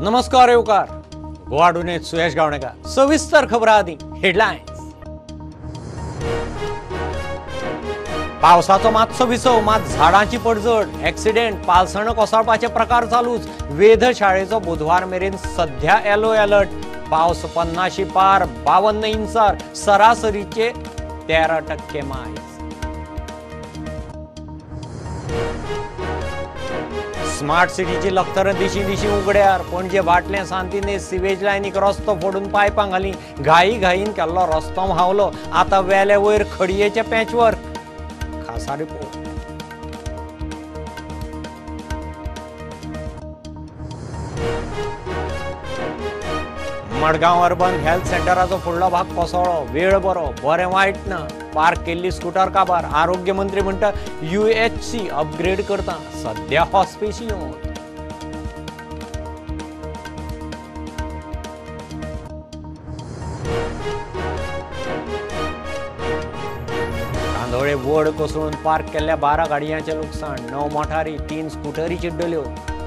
नमस्कार येवकार गोवा टुडेत सुयश गावणेकर. सविस्तर खबरां आदी हेडलायन्स. पावसाचो मातसो विसव, मात झाडांची पडझड, एक्सिडेंट, पालसणां कोसळपाचे प्रकार चालूच. वेधशाळेचो बुधवार मेरेन सध्या येलो अलर्ट. पावस 50 पार, 52 इंचार, सरासरीचे 13% मायज. स्मार्ट सिटीची लखतरां दिशीं दिशीं उगड्यार. पणजे बाटलें सांतिने सिवेज लायनीक रस्तो फोडून पायपां घाली. घाई घाईन केल्लो रस्तो व्हांवलो. आतां वेले वयर खडयेचें पॅचवर्क. खासा रिपोर्ट. मडगांव अर्बन हेल्थ सेंटराचो फुडलो भाग कोसळ्ळो. वेळ बरो, बरें वायट ना. पार्क केल्ली स्कुटर काबार. आरोग्य मंत्री म्हणटा UHC upgrade करता, सध्या हॉस्पिशियोन. कांदोळे वड कोसळून पार्क केल्ल्या 12 गाडयांचें लुकसाण. 9 मोटारी, 3 स्कुटरी चिड्डल्यो.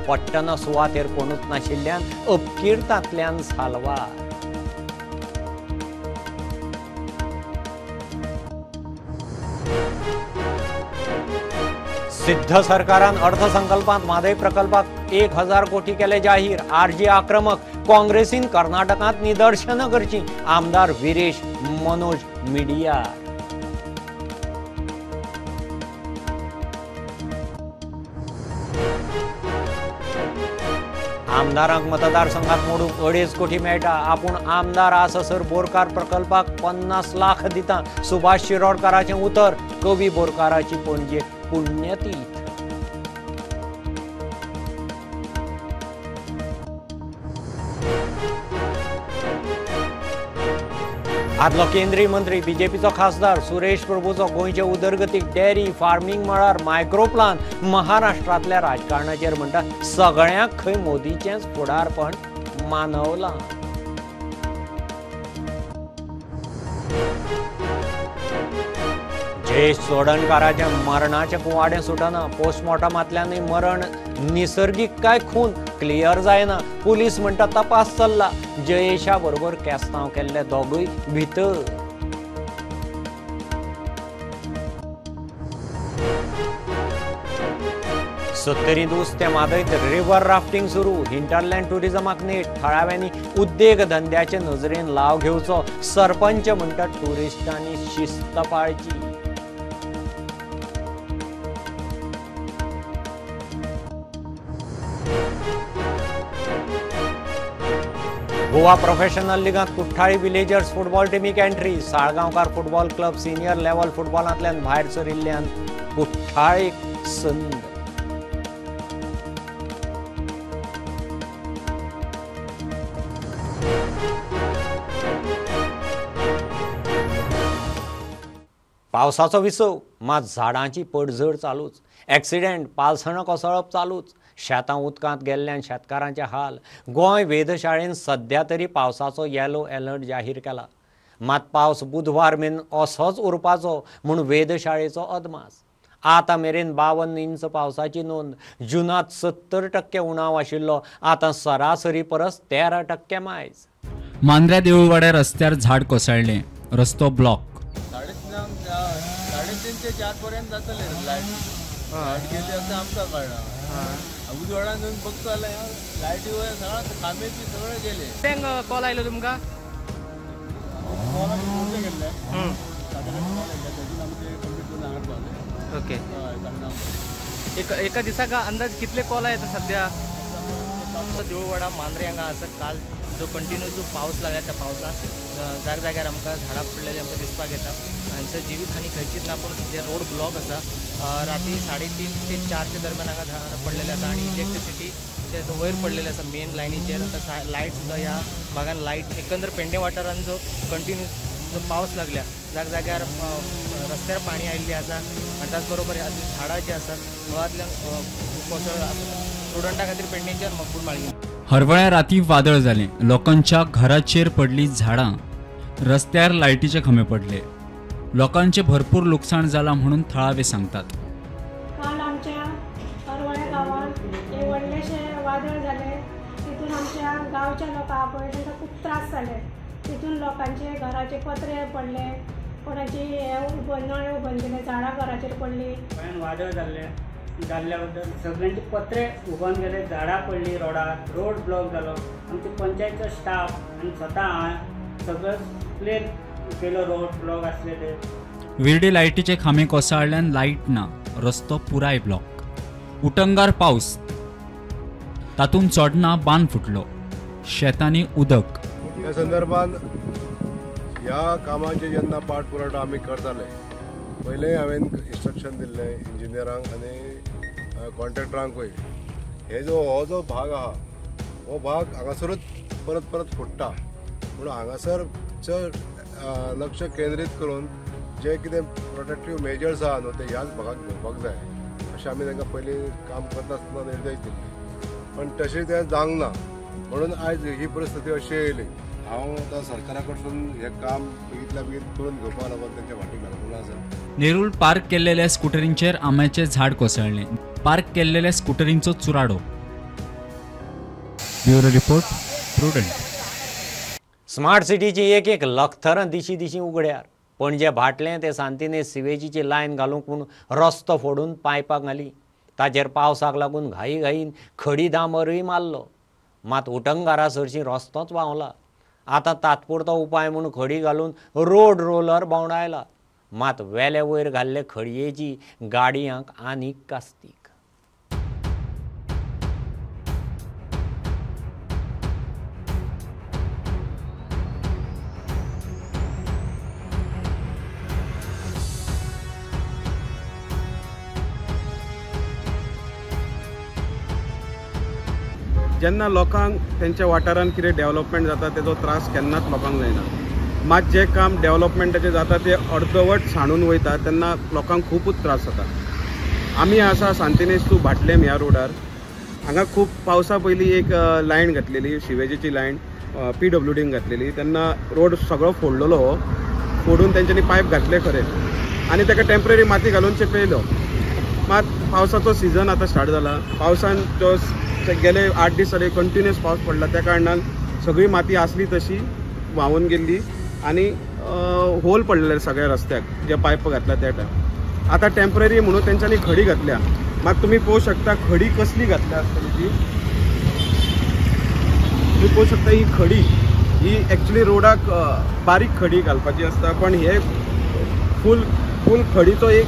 पडटना सुवातेर कोणूच नाशिल्ल्यान अपकिर्तांतल्यान साल्वार. सिद्ध सरकारान अर्थसंकल्पांत म्हादय प्रकल्पाक 1000 कोटी केले जाहीर. आरजी आक्रमक. काँग्रेसीन कर्नाटकांत निदर्शनां करचीं. आमदार विरेश मनोज मिडियार. आमदारांक मतदारसंघात मोडूंक 2.5 कोटी मेळटा. आपूण आमदार आससर बोरकार प्रकल्पाक 50 लाख दिता. सुभाष शिरोडकाराचें उतर. कवी बोरकाराची पणजे पुण्यतीथ. आदलो केंद्रीय मंत्री, बीजेपीचो खासदार सुरेश प्रभूचो गोंयचे उदरगतीक डेअरी फार्मींग मळार मायक्रोप्लान. महाराष्ट्रांतल्या राजकारणाचेर म्हणटा सगळ्यांक खंय मोदीचेंच फुडारपण मानवलां. जयेश चोडणकाराच्या मरणाचें कुवाडें सुटना. पोस्टमॉर्टमांतल्यानूय मरण निसर्गीक काय खून क्लियर जायना. पुलीस म्हणटा तपास चल्ला. जयेशा बरोबर केस्तांव केल्ले दोगूय भितर. सत्तरींत उस्तें म्हादयत रिव्हर राफ्टिंग सुरू. हिंटरलँड टुरिजमाक नेट. थळाव्यांनी उद्देग धंद्याचे नजरेन लाव घेवचो. सरपंच म्हणटा टुरिस्टांनी शिस्त पाळची. गोवा प्रोफेशनल लिगांत कुठ्ठाळी विलेजर्स फुटबॉल टिमीक entry. Salgaonkar football club senior level फुटबॉलांतल्यान भायर सरिल्ल्यान कुठ्ठाळीक संद. पावसाचो विसव, मात झाडांची पडझड चालूच. एक्सिडेंट, पालसणां कोसळप चालूच. शेतां उदकांत गेल्ल्यान शेतकारांचे हाल. गोंय वेधशाळेन सध्या तरी पावसाचो येलो अलर्ट जाहीर केला. मात पावस बुधवार मेरेन असोच उरपाचो म्हूण वेधशाळेचो अदमास. आतां मेरेन 52 इंच पावसाची नोंद. जुनांत 70% उणाव आशिल्लो, आतां सरासरी परस 13% मायज. मांद्र्या देऊळवाड्या रस्त्यार झाड कोसळ्ळें, रस्तो ब्लॉक. 3:30 ते 4 पर्यंत जातले लायट. लायट गेली असं आमकां कळना. उजवाडान येवन बघतो जाल्यार लायटी वयर सगळं खांबे बी सगळे गेले. कित्यांक कॉल आयलो तुमकां? कॉल आमी गेल्ले, तातूंत आमी ते कंप्लीट करून हांगा पावले. ओके. एका दिसाक अंदाज कितले कॉल येता सध्या? देऊळवाडा मांद्रे हांगा आसा. काल जो कंटिन्यू जो पावस लागला त्या पावसात जाग जाग्यार आमकां झाडां पडलेली आमकां दिसपाक येता. हांगसर जिवीत हानी खंयचीच ना, पूण सद्या रोड ब्लॉक आसा. राती 3:30 ते 4 दरम्यान हांगा झाडां पडलेले आसा आनी इलेक्ट्रिसिटी वयर पडलेले आसा मेन लायनीचेर. आतां लायट सुद्दां ह्या भागान लायट एकंदर पेडणे वाठारान जो कंटिन्यू जो पावस लागल्या जाग जाग्यार रस्त्यार पाणी आयिल्लें आसा आनी त्याच बरोबर झाडां जी आसात मुळांतल्यान कोसळ स्टुडंटा खातीर पेडणेच्यान मकबूल माळी. हरवळ्या राती वादळ जालें. लोकांच्या घराचेर पडली झाडां, रस्त्यार लायटीचे खांबे पडले. लोकांचे भरपूर लुकसाण जालां म्हणून थळावे सांगतात. काल आमच्या हरवळ्या गांवांत एक व्हडलेशें वादळ जालें. तितून आमच्या जालें. तितून लोकांचे घराचे पत्रे पडले, कोणाची हे नळे उबन गेले, झाडां घराचेर पडली. गोंयान वादळ जाल्ल्या बद्दल सगळ्यांचे पत्रे उबन गेले, झाडां पडली रोडार, रोड ब्लॉक जालो. आमचे पंचायतचो स्टाफ आनी स्वता हांवें सगळो क्लियर केलो रोड ब्लॉक आसले ते. विर्डी लायटीचे खांबे कोसळ्ळ्यान लायट ना, रस्तो पुराय ब्लॉक. उटंगार पावस, तातूंत चोडणा बांद फुटलो, शेतांनी उदक. ह्या संदर्भात ह्या कामाचे जेन्ना पाठपुरावठो आमी करताले, पयलें हांवें इन्स्ट्रक्शन दिल्लें इंजिनियरांक आनी कॉन्ट्रॅक्टरांकूय, हे जो हो जो भाग आहा हो भाग हांगासरूच परत परत फुट्टा, पूण हांगासर चड लक्ष केंद्रीत करून जे कितें प्रोटेक्टीव मेजर्स आहा न्हू ते ह्याच भागाक घेवपाक जाय अशें आमी तांकां पयलीं काम करता आसतना निर्देश दिल्ले, पण तशें तें जावंक ना म्हणून आयज ही परिस्थिती अशी येयली. हांव आतां सरकारा कडसून हें काम बेगीतल्या बेगीन करून घेवपाक लागून तेंच्या फाटीक लागलेलो आसा. नेरूल पार्क केल्लेल्या स्कुटरींचेर आंब्याचें झाड कोसळ्ळें. पार्क केल्लेल्या स्कुटरींचो चुराडो. Bureau report, Prudent. Smart सिटीची एक एक लखथरां दिशी दिशी उगड्यार. पणजे भाटलें ते सांतिनेज सिवेजीची लायन घालूंक म्हूण रस्तो फोडून पायपाक घाली. ताचेर पावसाक लागून घाई घाईन खडी डांबरूय मारलो, मात उटंगारा सरशीं रस्तोच व्हांवला. आतां तात्पुरतो उपाय म्हूण खडी घालून रोड रोलर भोंवडायला, मात वेले वयर घाल्ले खडयेची गाडयांक आनीक कास्तीक. जेन्ना लोकांक तेंच्या वाठारांत कितें डेव्हलपमेंट जाता तेजो त्रास केन्नाच लोकांक जायना, मात जें काम डेव्हलपमेंटाचें जाता तें अर्दवट सांडून वयता तेन्ना लोकांक खुबूच त्रास जाता. आमी आसा सांतिनेज टू भाटलेम ह्या रोडार. हांगा खूब पावसा पयलीं एक लायन घातलेली, सिवेजीची लायन PWDन घातलेली. तेन्ना रोड सगळो फोडलेलो, फोडून तेंच्यांनी पायप घातले खरें आनी ताका टेम्पररी माती घालून चेपयलो. मात पावसाचो सिजन आतां स्टार्ट जाला. पावसान जो गेले 8 दीस जाले कंटिन्युअस पावस पडला, त्या कारणान सगळी माती आसली तशी व्हांवून गेल्ली आनी होल पडलेले सगळ्या रस्त्याक जे पायप घातला त्या टायम. आतां टेम्पररी म्हणून तेंच्यांनी खडी घातल्या, मात तुमी पळोवंक शकता खडी कसली घातल्या आसतली ती. तुमी पळोवंक शकता ही खडी ही एक्चुली रोडाक बारीक खडी घालपाची आसता, पण हे फूल फूल खडीचो एक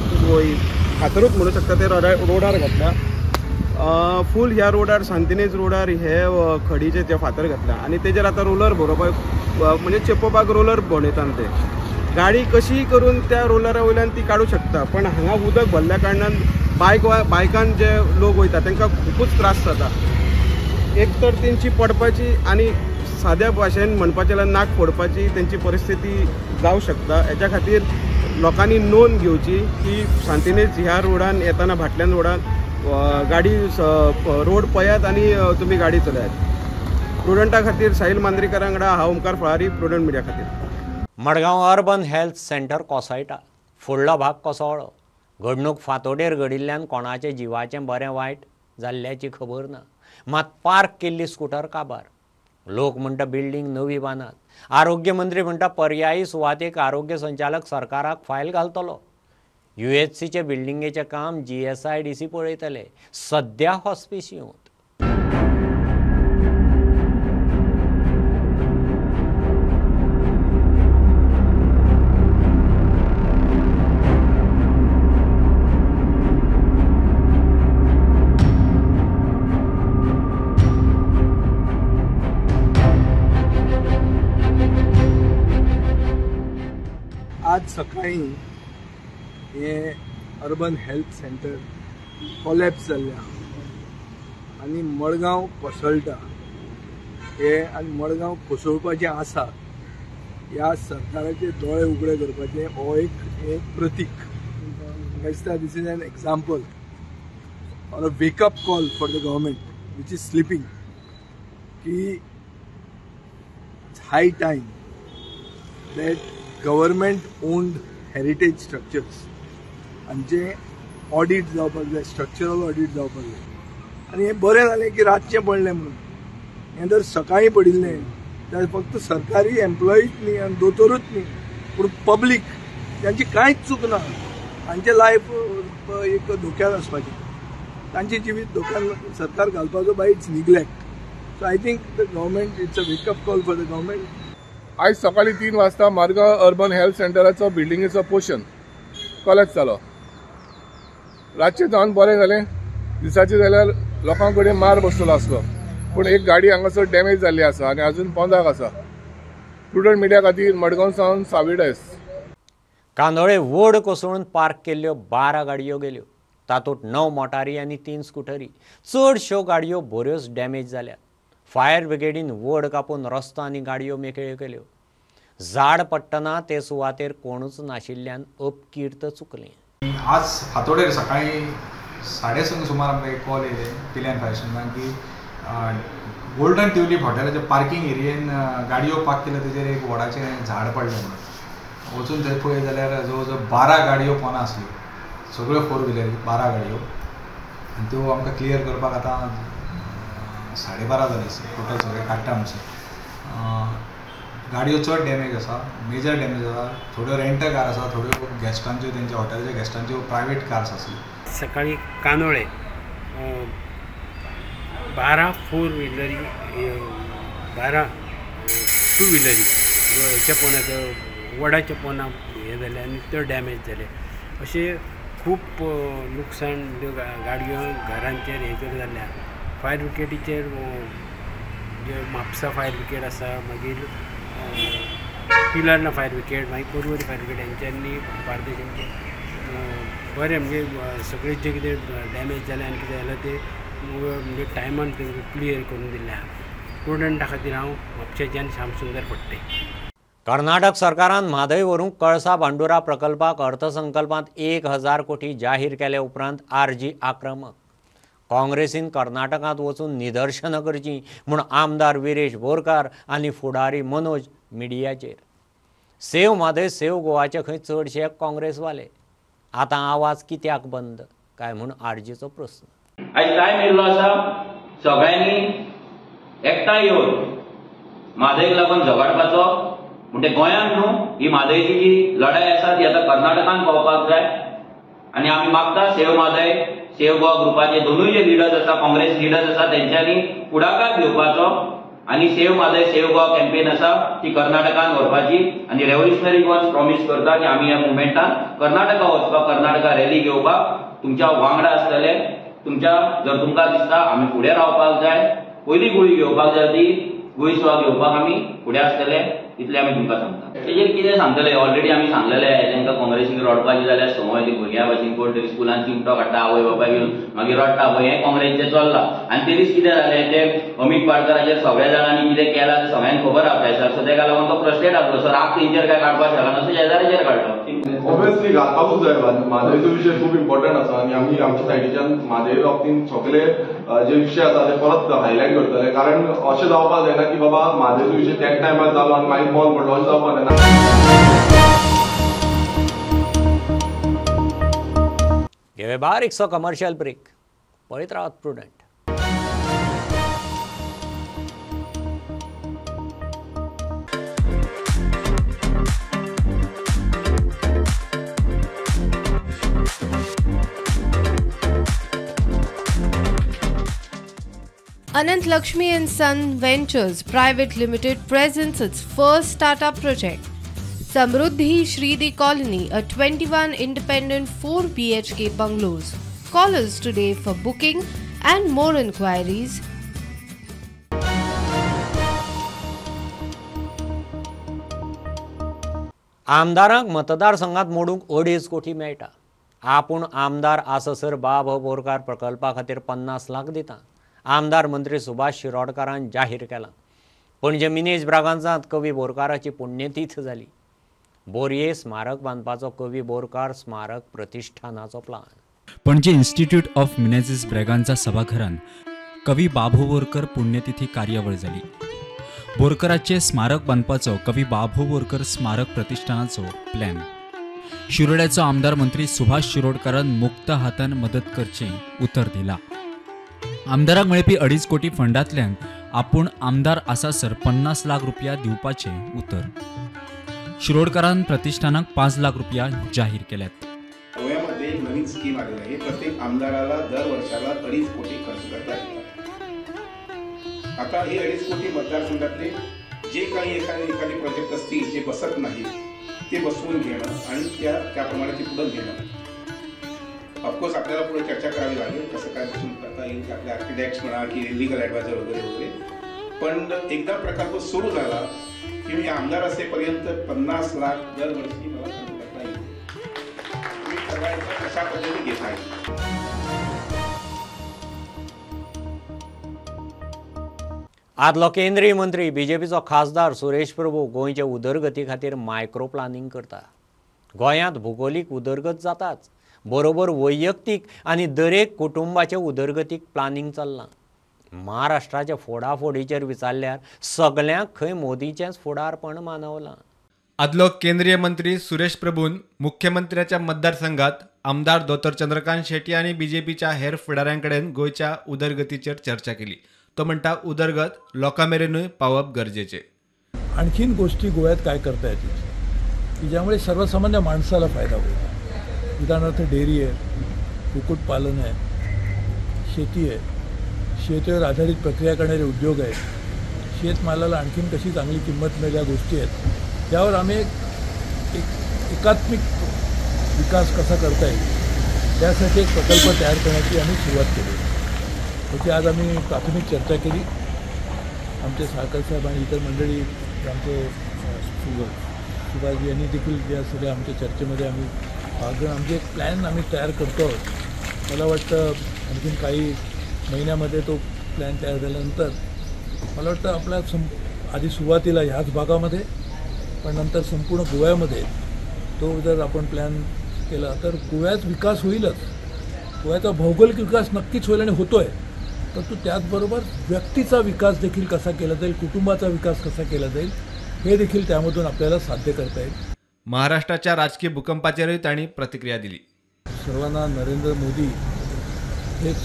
फातरूच म्हणू शकता ते रोडार घातल्या. फूल ह्या रोडार सांतिनेज रोडार हे खडीचे ते फातर घातल्या आनी तेजेर आतां रोलर भरोवपाक म्हणजे चेपोवपाक रोलर भोंवयतात. ते गाडी कशी करून त्या रोलरा वयल्यान ती काडूं शकता, पण हांगा उदक भरल्या कारणान बायकान जे लोक वयता तांकां खुबूच त्रास जाता. एक तर तेंची पडपाची आनी साद्या भाशेन म्हणपाचें जाल्यार नाक फोडपाची तेंची परिस्थिती जावं शकता. हेच्या खातीर लोकांनी नोंद घेवची की सांतिनेज ह्या रोडान येताना भाटल्यान रोडान गाडी रोड पळयात आनी तुमी गाडी चलयात. प्रुडंटा खातीर साहिल मांद्रेकरा वांगडा हांव ओमकार फळारी, प्रुडंट मिडिया खातीर. मडगांव अर्बन हेल्थ सेंटर कोसळटा, फुडलो भाग कोसळ्ळो. घडणूक फांतोडेर घडिल्ल्यान कोणाच्या जिवाचें बरें वायट जाल्ल्याची खबर ना, मात पार्क केल्ली स्कुटर काबार. लोक म्हणटा बिल्डींग नवी बांदात, आरोग्य मंत्री म्हणटा पर्यायी सुवातेक आरोग्य संचालक सरकाराक फायल घालतलो. UHCचे बिल्डिंगेचें काम GSIDC पळयतले, सद्या हॉस्पिसियूंत. आज सकाळी हे अर्बन हेल्थ सेंटर कोलॅप्स जाल्लें आहा आनी मडगांव कोसळटा हे आनी मडगांव कोसळपाचें आसा ह्या सरकाराचे दोळे उगडे करपाचें हो एक प्रतीक. म्हाका दिसता this is an example or a wake up call for the government which is sleeping की it's high time that government owned heritage structures हांचे ऑडिट जावपाक जाय, स्ट्रक्चरल ऑडिट जावपाक जाय. आनी हें बरें जालें की रातचें पडलें म्हणून, हें जर सकाळीं पडिल्लें जाल्यार फक्त सरकारी एम्प्लॉईच न्ही आनी दोतोरूच न्ही, पूण पब्लीक तांची कांयच चूक ना, तांचे लायफ एक धोक्यात आसपाचें, तांचे जिवीत धोक्यान सरकार घालपाचो by its neglect. So I think the government, it's a wake up call for the government. आयज सकाळी 3 वाजता मारगांव अर्बन हेल्थ सेंटराचो बिल्डिंगेचो पोर्शन कॉलेप्स जालो. रातचें जावन बरें जालें, दिसाचें जाल्यार लोकां कडेन मार बसतलो आसलो, पूण एक गाडी हांगासर डॅमेज जाल्ली आसा आनी अजून पोंदाक आसा. प्रुडंट मिडिया खातीर मडगांव सावन साविडस. कांदोळे वड कोसळून पार्क केल्ल्यो 12 गाडयो गेल्यो, तातूंत 9 मोटारी आनी 3 स्कुटरी. चडश्यो गाडयो बऱ्योच डॅमेज जाल्यात. फायर ब्रिगेडीन वड कापून रस्तो आनी गाडयो मेकळ्यो केल्यो. झाड पडटना ते सुवातेर कोणूच नाशिल्ल्यान अपकीर्त चुकलें. आज फांतोडेर सकाळी 6:30 सुमार आमकां एक कॉल येयले पिल्यान फायर स्टेशनान की गोल्डन ट्युलीप हॉटेलाच्या पार्किंग एरियेन गाडयो पार्क केल्यो तेजेर एक वडाचें झाड पडलें म्हणून. वचून थंय पळयत जाल्यार जवळ जवळ 12 गाडयो पोना आसल्यो, सगळ्यो 4 व्हिलरी 12 गाडयो, आनी त्यो आमकां क्लियर करपाक आतां 12:30 जाली टोटल सगळें काडटा म्हणसर. गाडयो चड डॅमेज आसा, मेजर डॅमेज आसा. थोड्यो रेंट कार आसा, थोड्यो गेस्टांच्यो, तेंच्या हॉटेलाच्या गेस्टांच्यो प्रायवेट कार्स आसल्यो. सकाळी कांदोळे 12 फोर व्हिलरी, 12 टू व्हिलरी हेच्या पोंदा, वडाच्या पोंदा हें जालें आनी त्यो डॅमेज जाले. अशें खूब लुकसाण त्यो गाडयो घरांचेर हें करून जाल्लें आसा. फायर ब्रिगेडीचेर जे म्हापसा फायर ब्रिगेड आसा, मागीर पिलार्ना फायर ब्रिगेड, मागीर पर्वरी फायर ब्रिगेड, हेंच्यांनी बार्देशांचे बरें म्हणजे सगळें जें कितें डॅमेज जालें आनी कितें जालें तें म्हणजे टायमान तांकां क्लियर करून दिल्लें आसा. प्रुडंटा खातीर हांव म्हापशेच्यान श्यामसुंदर फडते. कर्नाटक सरकारान म्हादय व्हरूंक कळसा भांडुरा प्रकल्पाक अर्थसंकल्पांत 1000 कोटी जाहीर केले उपरांत आरजी आक्रमक. काँग्रेसीन कर्नाटकांत वचून निदर्शनां करचीं म्हूण आमदार विरेश बोरकार आनी फुडारी मनोज मिडियाचेर. सेव म्हादय सेव गोवाचे खंय चडशे काँग्रेसवाले. आतां आवाज कित्याक बंद काय म्हूण आरजीचो प्रस्न. आयज टायम येयल्लो आसा सगळ्यांनी एकठांय येवन म्हादयक लागून झगडपाचो. म्हणजे गोंयांत न्हू ही म्हादयची जी लढाय आसा ती आतां कर्नाटकान पावपाक जाय. आनी आमी मागता सेव म्हादय सेव गोवा ग्रुपाचे दोनूय जे लिडर्स आसा, काँग्रेस लिडर्स आसा, तेंच्यांनी फुडाकार घेवपाचो आनी save Mhadei save Goa campaign आसा ती कर्नाटकान व्हरपाची. आनी रेव्होल्युशनरी गोवन्स प्रॉमीस करता की आमी ह्या मुवमेंटान कर्नाटका वचपाक, कर्नाटका रॅली घेवपाक तुमच्या वांगडा आसतले. तुमच्या जर तुमकां दिसता आमी फुडें रावपाक जाय, पयली गुळी घेवपाक जाय ती गुळी सुवा घेवपाक आमी फुडें आसतले, इतलें आमी तुमकां सांगता. तेजेर कितें सांगतले, ऑलरेडी आमी सांगलेले तांकां काँग्रेसीन रडपाची जाल्यार संवय ती भुरग्यां भाशेन कोण तरी स्कुलान चिमटो काडटा आवय बापाय घेवन मागीर रडटा पळय, हें काँग्रेसीचें चल्लां. आनी ते दीस कितें जालें, ते अमीत पाडकराचेर सगळ्या जाणांनी कितें केलां तें सगळ्यांक खबर आसा प्रेशर, सो तेका लागून तो फ्रस्ट्रेट आसलो. सो राग तेंचेर काय काडपाक शकना, सो शेजाऱ्याचेर काडलो. ऑब्वियसली घालपाकूच जाय, म्हादयचो विशय खूब इम्पॉर्टंट आसा आनी आमी आमच्या सायडीच्यान म्हादय बाबतींत सगळे जे विशय आसा ते परत हायलायट करतले. कारण अशें जावपाक जायना की बाबा म्हादयचो विशय त्याच टायमार जालो आनी मागीर बंद पडलो, अशें जावपाक जायना. घेवे बारीकसो कमर्शियल ब्रेक, पळयत रावात Prudent. Anant Lakshmi and Son Ventures Private Limited presents its first startup project, Samruddhi Shridi Colony, a 21 independent 4 BHK bungalows. Call us today for booking and more inquiries. आमदारांक मतदारसंघात मोडूंक 2.5 कोटी मेळटा. आपूण आमदार आससर बाब बोरकार प्रकल्पा खातीर 50 लाख दिता, आमदार मंत्री सुभाष शिरोडकारान जाहीर केलां. पणजे मिनेज ब्रागांजांत कवी बोरकाराची पुण्यतीथ जाली. बोरये स्मारक बांदपाचो कवी बोरकार स्मारक प्रतिष्ठानाचो plan. Panaji institute of Menezes Braganza सभाघरान कवी बाबू बोरकर पुण्यतिथी कार्यावळ जाली. बोरकराचे स्मारक बांदपाचो कवी बाबू बोरकर स्मारक प्रतिष्ठानाचो प्लॅन. शिरोड्याचो आमदार मंत्री सुभाष शिरोडकारान मुक्त हातान मदत करचें उतर दिला. आमदाराक मेळपी 2.5 कोटी फंडांतल्यान आपूण आमदार आसासर 50 लाख रुपया दिवपाचें उतर. शिरोडकारान प्रतिष्ठानाक 5 लाख रुपया जाहीर केल्यात. गोव्यामध्ये एक नवीन स्कीम आलेली आहे, प्रत्येक आमदाराला दर वर्षाला 2.5 कोटी खर्च करता येतात. आता हे 2.5 कोटी मतदारसंघातले जे काही एखादे प्रोजेक्ट असतील जे बसत नाही ते बसवून घेणं आणि त्याप्रमाणे ते पुढे घेणं. ऑफकोर्स आपल्याला पुढे चर्चा करावी लागेल कसं काय बसून करता येईल, आपले आर्किटेक्ट्स म्हणा की लिगल ॲडवायझर वगैरे वगैरे. पण एकदा प्रकल्प सुरू झाला की मी आमदार असेपर्यंत 50 लाख दरवर्षी मला खर्च करता येईल, मी ठरवायचं अशा पद्धतीने घेता येईल. आदलो केंद्रीय मंत्री बीजेपीचो खासदार सुरेश प्रभू गोंयचे उदरगती खातीर मायक्रो प्लानिंग करता. गोंयांत भुगोलीक उदरगत जाताच, बरोबर वैयक्तीक आनी दरेक कुटुंबाचे उदरगतीक प्लानिंग चल्लां. महाराष्ट्राच्या फोडाफोडीचेर विचारल्यार सगल्यांक खंय मोदीचेंच फुडारपण मानवलां. आदलो केंद्रीय मंत्री सुरेश प्रभून मुख्यमंत्र्याच्या मतदारसंघात आमदार दोतोर चंद्रकांत शेट्टी आनी बीजेपीच्या हेर फुडाऱ्यां कडेन गोंयच्या उदरगतीचेर चर्चा केली. तो म्हणटा उदरगत लोकां मेरेनूय पावप गरजेचें. आणखीन गोष्टी गोव्यात काय करता येतील की ज्यामुळे सर्वसामान्य माणसाला फायदा होईल. उदाहरणार्थ डेअरी आहे, कुक्कुटपालन आहे, शेती आहे, शेतीवर आधारित प्रक्रिया करणारे उद्योग आहेत, शेतमालाला आणखीन कशी चांगली किंमत मिळेल या गोष्टी आहेत. त्यावर आम्ही एक एकात्मिक विकास कसा करता येईल त्यासाठी एक प्रकल्प तयार करण्याची आम्ही सुरुवात केली. त्याची आज आम्ही प्राथमिक चर्चा केली. आमचे साळकर साहेब आणि इतर मंडळी, आमचे सुभाष यांनी देखील या सगळ्या आमच्या चर्चेमध्ये आम्ही भाग घेऊन आमचे एक प्लॅन आम्ही तयार करतो आहोत. मला वाटतं आणखीन काही महिन्यामध्ये तो प्लॅन तयार झाल्यानंतर मला वाटतं आपल्या आधी सुरुवातीला ह्याच भागामध्ये पण नंतर संपूर्ण गोव्यामध्ये तो जर आपण प्लॅन केला तर गोव्यात विकास होईलच. गोव्याचा भौगोलिक विकास नक्कीच होईल आणि होतो आहे, परंतु त्याचबरोबर व्यक्तीचा विकास देखील कसा केला जाईल, कुटुंबाचा विकास कसा केला जाईल हे देखील त्यामधून आपल्याला साध्य करता येईल. महाराष्ट्राच्या राजकीय भूकंपाचेरही त्यांनी प्रतिक्रिया दिली. सर्वांना नरेंद्र मोदी हेच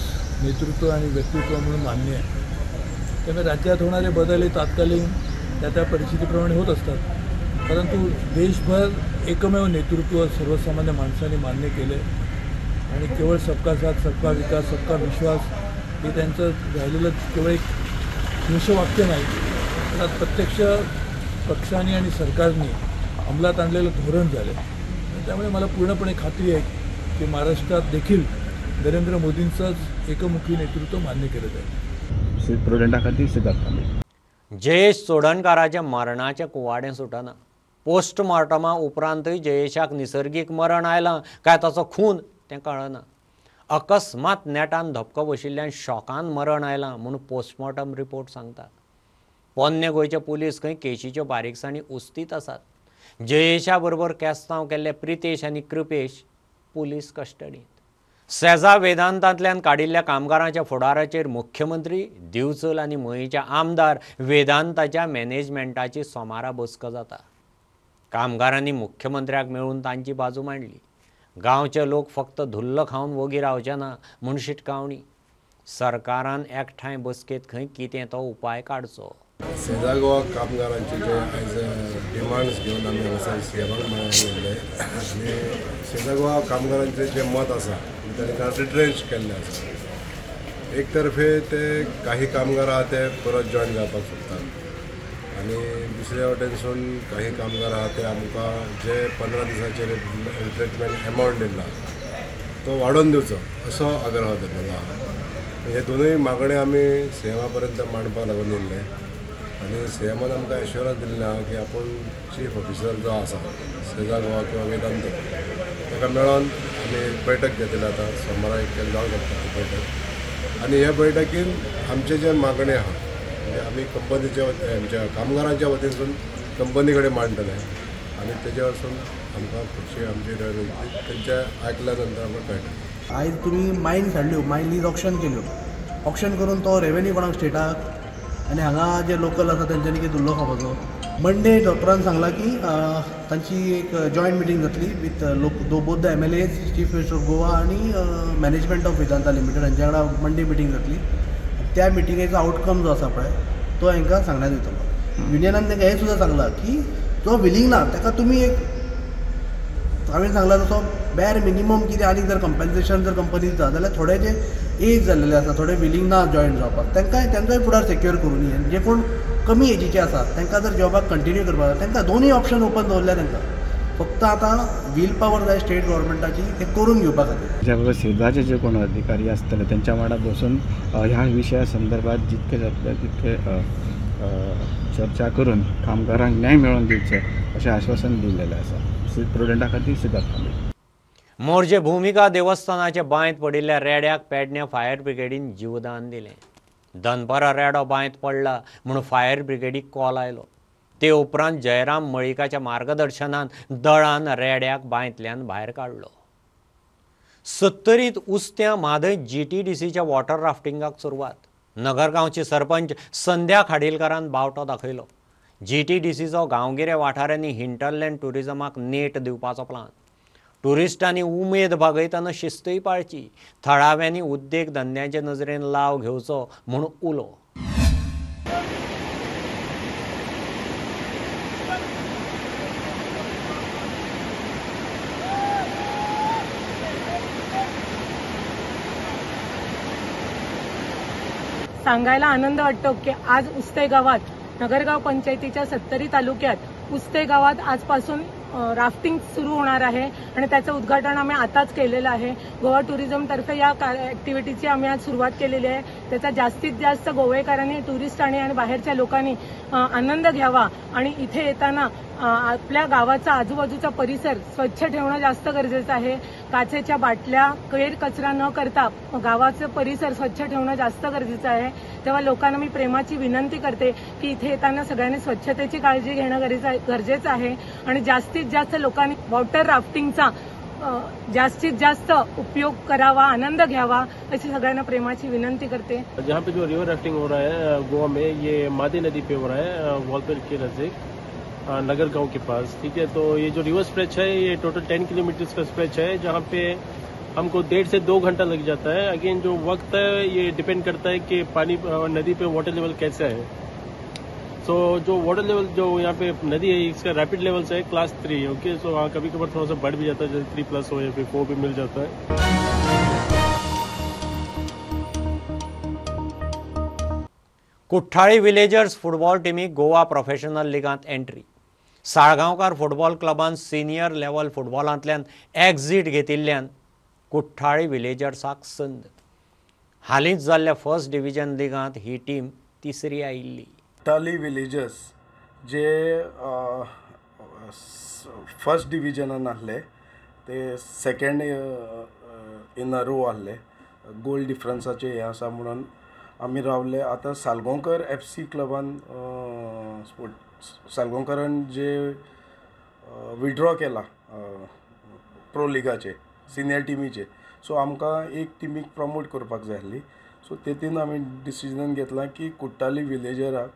नेतृत्व आणि व्यक्तित्व म्हणून मान्य आहे. त्यामुळे राज्यात होणारे बदल हे तात्कालीन त्या त्या परिस्थितीप्रमाणे होत असतात, परंतु देशभर एकमेव नेतृत्व सर्वसामान्य माणसांनी मान्य केले आणि केवळ सबका साथ सबका विकास सबका विश्वास हे त्यांचं राहिलेलं केवळ एक घोषवाक्य नाही, तर प्रत्यक्ष पक्षांनी आणि सरकारने अंमलात आणलेलं धोरण झालं. त्यामुळे मला पूर्णपणे खात्री आहे की महाराष्ट्रात देखील नरेंद्र मोदींचंच एकमुखी नेतृत्व मान्य केलं जाईल. प्रोजेक्टा खातीर सिद्धार्थ कांबळे. जयेश चोडणकाराच्या मरणाचें कुवाडें सुटना. पोस्टमार्टमा उपरांतय जयेशाक निसर्गीक मरण आयलां काय ताचो खून तें कळना. अकस्मात नेटान धपको बशिल्ल्यान शॉकान मरण आयलां म्हूण पोस्टमॉर्टम रिपोर्ट सांगता. पोन्ने गोंयचे पुलीस खंय केशीच्यो बारीकसाणी उस्तीत आसात. जयेशा बरोबर केस्तांव केल्ले प्रितेश आनी कृपेश पुलीस कस्टडींत. सेजा वेदांतांतल्यान काडिल्ल्या कामगारांच्या फुडाराचेर मुख्यमंत्री, दिवचल आनी मयेंच्या आमदार वेदांताच्या मॅनेजमेंटाची सोमारा बसका जाता. कामगारांनी मुख्यमंत्र्याक मेळून तांची बाजू मांडली. गांवचे लोक फक्त धुल्ल खावन वोगी रावचे ना म्हूण शिटकावणी. सरकारान एकठांय बसकेंत खंय कितें तो उपाय काडचो. सेजा गोवा कामगारांचे जे आयज डिमांड्स घेवन आमी हांगासर सीएमाक मेळोन येयल्ले आनी सेजा गोवा कामगारांचें जें मत आसा तांकां रिट्रेंच केल्लें आसा. एक तर्फे ते काही कामगार आहा ते परत जॉयन जावपाक सोदतात आनी दुसऱ्या वटेनसून काही कामगार आहा ते आमकां जे 15 दिसांचेर रिट्रेंचमेंट एमावंट दिल्लो तो वाडोवन दिवचो असो आग्रह धरलेलो आहा. हे दोनूय मागण्यो आमी सीएमा पर्यंत मांडपाक लागून येयल्ले आनी सीएमान आमकां एश्योरन्स दिल्लें आहा की आपूण चीफ ऑफिसर जो आसा सेजा गोवा किंवा वेदांत ताका मेळोन आमी बैठक घेतली. आतां सोमारा एक जावंक शकता ती बैठक आनी हे बैठकीन आमचे जे मागणे आहा म्हणजे आमी कंपनीच्या आमच्या कामगारांच्या वतीनसून कंपनी कडेन मांडटले आनी तेजे वरसून आमकां फुडची आमची रणनिती तेंच्या आयकल्या नंतर आमकां कळटलें. आयज तुमी मायन्स हाडल्यो, मायन लीज ऑक्शन केल्यो, ऑक्शन करून तो रेवेन्यू कोणाक स्टेटाक आनी हांगा जे लोकल आसा तेंच्यांनी कितें धुल्लो खावपाचो. मंडे डॉक्टरान सांगलां की तांची एक जॉयंट मिटींग जातली with both the MLAs, chief minister of Goa आनी मॅनेजमेंट ऑफ वेदांता लिमिटेड हांच्या वांगडा मंडे मिटींग जातली. त्या मिटिंगेचो आवटकम जो आसा पळय तो हांकां सांगण्यात येतलो. युनियनान तांकां हें सुद्दां सांगलां की जो विलींग ना ताका तुमी एक हांवें सांगलां तसो बॅर मिनिमम कितें आनी जर कंपन्सेशन जर कंपनी दिता जाल्यार थोडे जे एज जाल्लेले आसा, थोडे विलींग ना जॉयन जावपाक, तांकां तांचोय फुडार सेक्युअर करूं. जे कोण कमी एजीचे आसा तांकां जर जॉबाक कंटिन्यू करपाक जाय तांकां दोनूय ऑप्शन ओपन दवरल्या. तांकां फक्त आतां व्हील पावर जाय स्टेट गव्हर्मेंटाची ते करून घेवपा खातीर. ज्या बरोबर सिरदाचे जे कोण अधिकारी आसतले तेंच्या वांगडा बसून ह्या विशया संदर्भात जितके जातले तितके चर्चा करून कामगारांक न्याय मेळोवन दिवचो अशें आश्वासन दिल्लेलें आसा. प्रुडंटा खातीर सिद्धार्थ कांबळे. मोरजे भुमिका देवस्थानाच्या बांयत पडिल्ल्या रेड्याक पेडण्या फायर ब्रिगेडीन जीवदान दिलें. दनपरां रेडो बांयत पडला म्हूण फायर ब्रिगेडीक कॉल आयलो. ते उपरांत जयराम मळिकाच्या मार्गदर्शनान दळान रेड्याक बांयतल्यान भायर काडलो. सत्तरीत उस्त्या म्हादय GTDCच्या वॉटर राफ्टिंगाक सुरवात. नगरगांवची सरपंच संध्या खाडीलकारान बावटो दाखयलो. GTDCचो गांवगिऱ्या वाठारांनी हिंटरलँड ट्युरिजमाक नेट दिवपाचो प्लान. ट्युरिस्टांनी उमेद भागयतना शिस्तूय पाळची, थळाव्यांनी उद्देग धंद्याचे नजरेन लाव घेवचो म्हूण उलो. सांगायला आनंद वाटतो की आज उस्ते गावात, नगरगाव पंचायतीच्या सत्तरी तालुक्यात उस्ते गावात आजपासून राफ्टिंग सुरू होणार आहे आणि त्याचं उद्घाटन आम्ही आताच केलेलं आहे. गोवा टुरिझमतर्फे या ॲक्टिव्हिटीची आम्ही आज सुरुवात केलेली आहे. त्याचा जास्तीत जास्त गोवेकरांनी, टुरिस्टांनी आणि बाहेरच्या लोकांनी आनंद घ्यावा आणि इथे येताना आपल्या गावाचा आजूबाजूचा परिसर स्वच्छ ठेवणं जास्त गरजेचं आहे. काचेच्या बाटल्या, केर कचरा न करता गावाचं परिसर स्वच्छ ठेवणं जास्त गरजेचं आहे. तेव्हा लोकांना मी प्रेमाची विनंती करते की इथे येताना सगळ्यांनी स्वच्छतेची काळजी घेणं गरजेचं आहे आणि जास्तीत जास्त लोकांनी वॉटर राफ्टिंगचा जास्तीत जास्त उपयोग करावा, आनंद घ्यावा, अशी सगळ्यांना प्रेमाची विनंती करते. जहाँ पे जो रिवर राफ्टिंग हो रहा है गोवा में, ये मादे नदी पे हो रहा है, वॉलपेर के नजदीक नगर गांव के पास, ठीक है. तो ये जो रिवर स्ट्रेच है ये टोटल 10 किलोमीटर का स्ट्रेच है, जहाँ पे हमको 1.5 से 2 घंटा लग जाता है. अगेन जो वक्त है ये डिपेंड करता है कि पानी नदी पे वाटर लेवल कैसा है. सो जो वाटर लेवल जो यहाँ पे नदी है इसका रैपिड लेवल है क्लास 3, ओके. सो वहाँ कभी कभार थोड़ा सा बढ़ भी जाता है, जैसे 3+ हो या फिर 4 भी मिल जाता है. कुठ्ठाळी विलेजर्स फुटबॉल टिमीक गोवा प्रोफेशनल लिगांत एंट्री. साळगांवकार फुटबॉल क्लबान सिनियर लेवल फुटबॉलांतल्यान एक्झिट घेतिल्ल्यान कुठ्ठाळी विलेजर्साक संद. हालींच जाल्ल्या फर्स्ट डिव्हिजन लिगांत ही टीम तिसरी आयिल्ली. कुठ्ठाळी विलेजर्स जे फर्स्ट डिव्हिजनान आहले ते सेकंड इन अ रो आहले, गोल डिफरन्साचे हें आसा म्हणून आमी रावले. आतां सालगांवकर FC क्लबान स्पोर्ट सालगांवकरान जे विड्रॉ केला प्रो लिगाचे सिनियर टिमीचे, सो आमकां एक टिमीक प्रमोट करपाक जाय आसली. सो तेतून आमी डिसिजन घेतलां की कुठ्ठाळी विलेजराक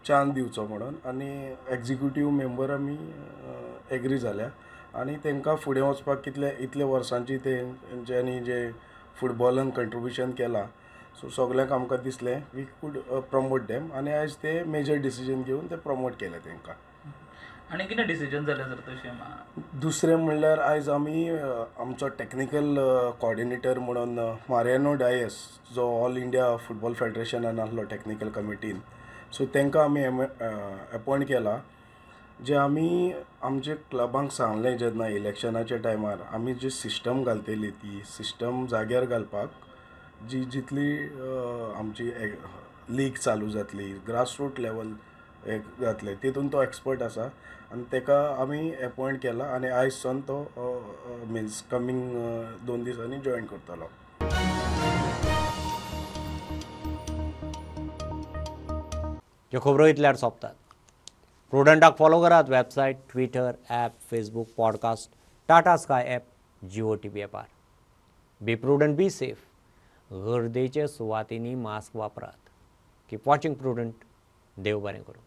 चान्स दिवचो म्हणून आनी एग्जिक्युटीव मेंबर आमी एग्री जाल्या आनी तांकां फुडें वचपाक कितले इतले वर्सांची तेंच्यांनी जे फुटबॉलान कंट्रिब्युशन केलां, सो सगल्यांक आमकां दिसलें we could promote them आनी आयज ते मेजर डिसिजन घेवन ते प्रमोट केले तांकां. आनी कितें डिसिजन जालें सर तशें? दुसरें म्हणल्यार आयज आमी आमचो टॅक्निकल कॉर्डिनेटर म्हणून मारियानो डायस जो ऑल इंडिया फुटबॉल फेडरेशनान आहलो टॅक्निकल कमिटीन, सो तांकां आमी एपॉयंट केला. जे आमी आमचे क्लबांक सांगलें जेन्ना इलेक्शनाच्या टायमार आमी जी सिस्टम घालतली ती सिस्टम जाग्यार घालपाक जी जितली आमची लीग चालू जातली ग्रासरूट लेवल एक जातलें तितून तो एक्सपर्ट आसा आनी ताका आमी एपॉयंट केला आनी आयज सावन तो मिन्स कमींग 2 दिसांनी जॉयन करतलो. ह्यो खबरो इतल्यार सोंपतात. प्रुडंटाक फॉलो करात website, Twitter, app, Facebook, podcast, Tata Sky app, Jio TV ॲपार. Be prudent, be safe. गर्देच्या सुवातींनी मास्क वापरात. Keep watching Prudent. देव बरें करूं.